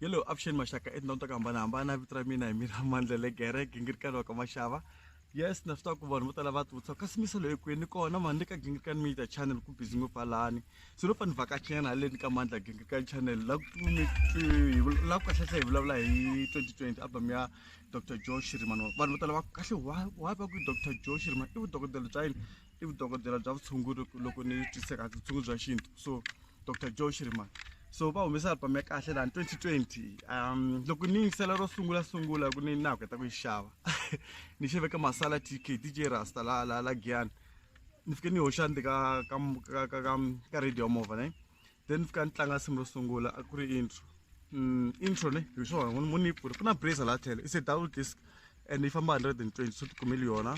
Hello, avuxeni maxaka etindhawini ta ku hambanahambana. Vito ra mina hi mina Mandla Legere, Gingirikani wa ka Mashava. Yes, na swi tiva ku vanhu vo tala va tivutisa kasi misa loyi kwini kona mani ni ka Gingirikani Media Channel ku busy ngopfu halani. Se no fane ni vhakachinyana haleni ka Mandla Gingirikani Channel la ku la ku kahlekahle hi vulavula hi 2020 album ya Dr Joe Shirimani. Vanhu vo tala va ku kahle why va ku Dr Joe Shirimani i vudokodela bya yini? I vudokodela bya vutshunguri loko ni twisise kahle vutshunguri bya xintu. So Dr Joe Shirimani so va humesa album ya kahle lani 2020. Loko ni yingisela ro sungula sungula ku ni na ku heta ku yi xava ni xave ka Masala TK DJ Rasta la la la Giyani, ni fike ni hoxa ndzi ka ka ka ka ka ka radio movha ne, then ni fika ni tlanga nsimu ro sungula a ku ri intro, intro ne hi swona mo ni yi pfula ku na bracer laha tlhelo. It's a double disc and yi famba 120, so ti kumeli yona.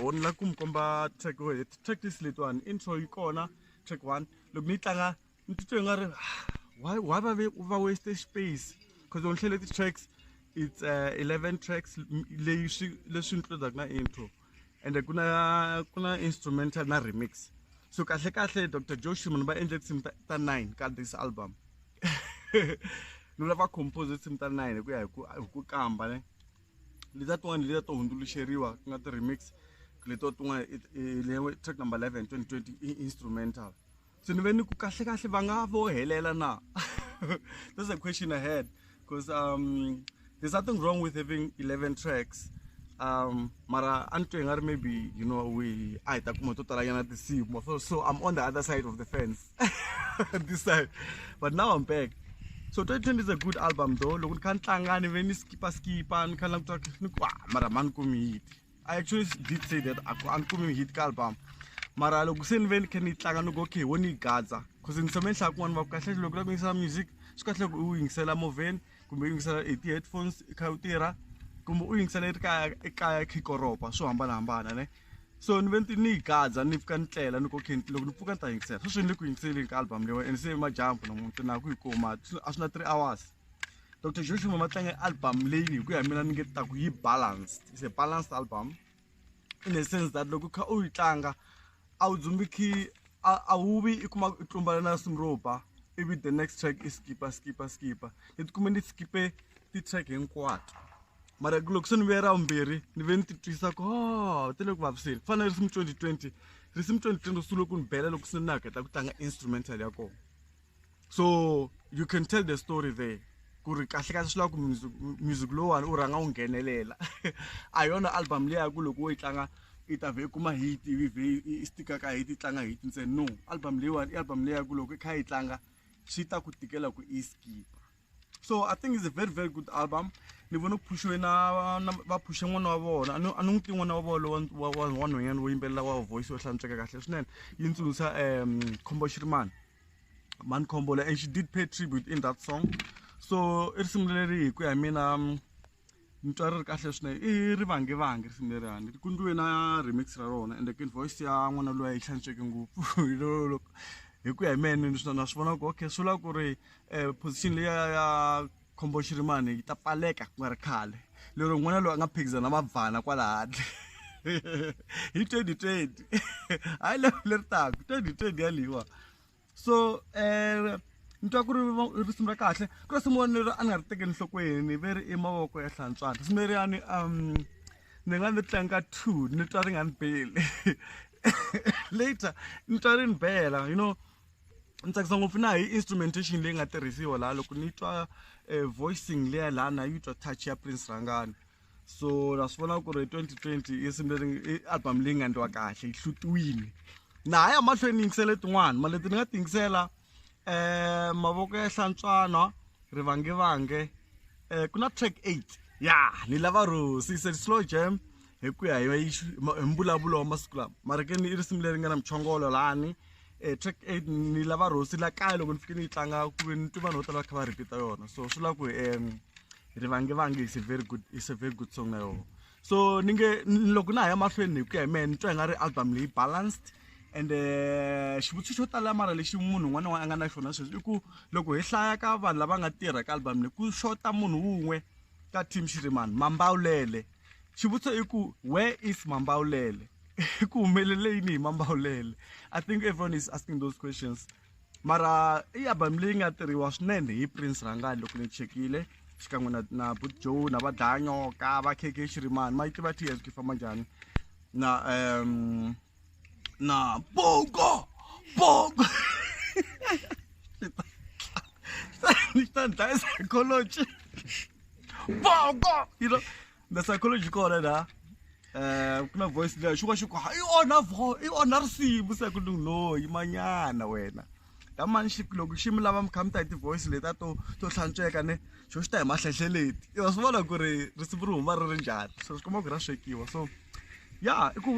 Wo ni lava ku mi komba track track list letiwani. Intro yi kona, track 1. Loko ni yi tlanga ni titwe i nga ri why va ve va waste space, because loko ni hlele ti-tracks it's 11 tracks leyi swi leswi includaka na intro and ku na instrumental na remix. So kahle kahle Dr Joe Shirimani va endle tinsimu ta 9 ka this album. Ni vula va compose tinsimu ta 9 hi ku ya hi ku kamba ne letiya tin'wana letiya to hundzuluxeriwa ku nga ti-remix, letiwa tin'wana leyi track number 11, 2020 i instrumental. So ni ve ni ku kahle kahle va nga vo helela na? That's a question I had, because there's nothing wrong with having 11 tracks, mara a ni twa i nga ri maybe we a hi ta kuma to talanyana tinsimu. So I'm on the other side of the fence this side, but now I'm back. So 2020 is a good album though. Loko ni kha ni tlanga ni ve ni skipa skipa, ni kha ni languta ni ku ah, mara ma ni kumi hit. I actually did say that a ni kumi hit ka album, mara loko se ni ve ni kha ni tlanga ni ku okay, wo ni yi gadza, cause ni tshame ni hlaya kun'wana va ku kahle loko u lava ku yingisela music swi kahle ku u yingisela movheni kumbe u yingisela hi ti-headphones i kha u tirha kumbe u yingisela i ri kaya ekaya kha i koropa swo hambanahambana ne. So ni ve ni yi gadza, ni fika ni tlela, ni ku okay, loko ni pfuka ni ta yingisela. Sweswi ni le ku yingiseleni ka album leyiwa and se madyambu namuntlha na ku yi kuma a swi na 3 hours. Dr Joshua ma tlanga album leyi hi ku ya mina ni nge ta ku yi balanced. It's a balanced album in the sense that loko kha u yi tlanga a wu dzumbiki, a wu vi i kuma i tlumbana na risimu ro ba ivi the next track i skipa skipa skipa. Ni tikume ni skipe ti-track hinkwato, mara loko se ni vuya ra vumbirhi ni ve ni titwisa ku oh, ti le ku vaviseni ku fana na risimu 2020. Risimu 2020 ri sungule ku ni bela loko se ni na heta ku tlanga instrumental ya kona. So you can tell the story there ku ri kahle kahle swi lava ku music lowuwani u rhanga u nghenelela. A hi yona album leyi ya ku loko wo yi tlanga i ta vhe i kuma hit ivi vhe i stika ka hit, i tlanga hit ntsena. No, album leyiwani i album leyi ya ku loko i kha yi tlanga swi ta ku tikela ku i skipa. So I think it's a very very good album. Ni vona ku phuxiwe na va phushe n'wana wa vona. A ni n'wi tivi n'wana wa vona wa nhwanyana wo yimbelela wa voice yo hlantsweka kahle swinene, yi ni tsundzuxa Khombo Shirimani, Man Khombola, and she did pay tribute in that song. So i risimu leri hi ku ya hi mina ni twa ri ri kahle swinene, i rivangevange risimu leriyani ku ndliwe na remix ra rona and again voice ya n'wana loyi yi hlantsweke ngopfu. Hi ku ya hi mehe ni na swi vona ku okay, swi vula ku ri position leyi ya Khombo Shirimani yi ta pfaleka ku nga ri khale, lero n'wana loyi a nga phikizana na mabvana kwala handle hi 2020, hayi lembe leri taka, 2020 yaliwa. So ni twa ku ri risimu ra kahle. Ku risimu leri a ni nga ri tekeli enhlokweni ve ri i mavoko ya hlantswana. Risimu leriyani ni nga ni tlanga two, ni twa ri nga ni beli. Later ni twa ri ni bela. Ni tsakisa ngopfu na hi instrumentation leyi nga tirhisiwa laha. Loko ni twa voicing leya laha na yi twa touch ya Prince Rhangani. So na swi vona ku ri 2020 i risimu leri i album leyi nga endliwa kahle, yi hlutiwile. Na ha ya mahlweni ni yingisele tin'wana, ma leti ni nga ti yingisela, mavoko ya hlantswana, rivangevange, ku na track 8 ya ni lava rosi. It's a slow jam hi ku ya hi mbulavulo wa masiku lama, mara ke ni i risimu leri nga na muchongolo lani. Track 8, ni lava rosi la kaya, loko ni fike ni yi tlanga ku ve ni twi vanhu vo tala va kha va repeat yona. So swi vula ku rivangevange is a very good song na yona. So ni nge loko na ha ya mahlweni, hi ku ya hi mehe ni twa i nga ri album leyi balanced. And xivutiso xo tala mara lexi munhu un'wana na un'wana a nga na xona sweswi i ku loko hi hlaya ka vanhu lava nga tirha ka album leyi, ku xota munhu wun'we ka team Shirimani, Mambawulele. Xivutiso i ku where is Mambawulele? Ku humelele yini hi Mambawulele? I think everyone is asking those questions. Mara i album leyi nga tirhiwa swinene hi Prince Rhangani loko ni chekile xikan'we na na But Joe na va Danyoka va KK Shirimani ma yi tiva TS ku yi famba njhani na na Bongo Bongo xi ta ni dlaya psychology Bongo you know the psychology kona la ku na voice leyi xi va xi ku i onha vo i onha risimu se ku no yimanyana wena ta mani xi loko xi mi lava mi kha mi ta hi ti-voice letiya to to hlantsweka ne xo xi ta hi mahlehleleti i wa swi vona ku ri risimu ri huma ri ri njhani so swi komba ku ra swekiwa so ya i ku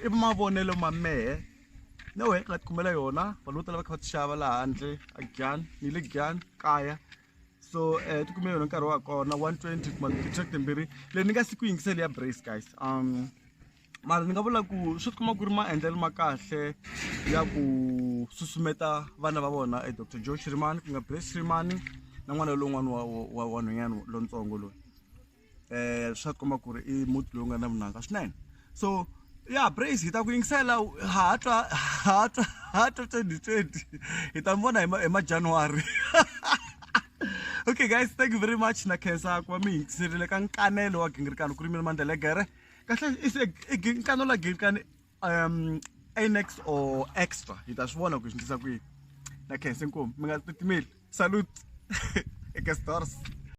i mavonelo ma mehe na wehe nga tikumela yona vanhu vo tala va kha va ti xava laha handle a Giyani ni le Giyani kaya so tikume yona nkarhi wa kona 120 kuma ti-track timbirhi leyi ni nga si ku yingiseli ya Brace guys mara ni nga vula ku swi tikuma ku ri maendlelo ma kahle ya ku susumeta vana va vona e Dr Joe Shirimani ku nga Brace Shirimani na n'wana lowun'wana wa wa wa nhwanyana lontsongo loyi swa tikomba ku ri i muti lowu nga na vunanga swinene so ya Brace hi ta ku yingisela ha twa ha twa ha twa 2020 hi ta mi vona hi ma hi ma January okay guys thank you very much na khensa ku va mi yingiserile ka nkanelo wa gingirikano ku ri mina Mandla kahle is i nkanelo wa gingirikano annex or extra hi ta swi vona ku hi swi endlisa ku yini na khensa inkomu mi nga titimeli salute eka stars.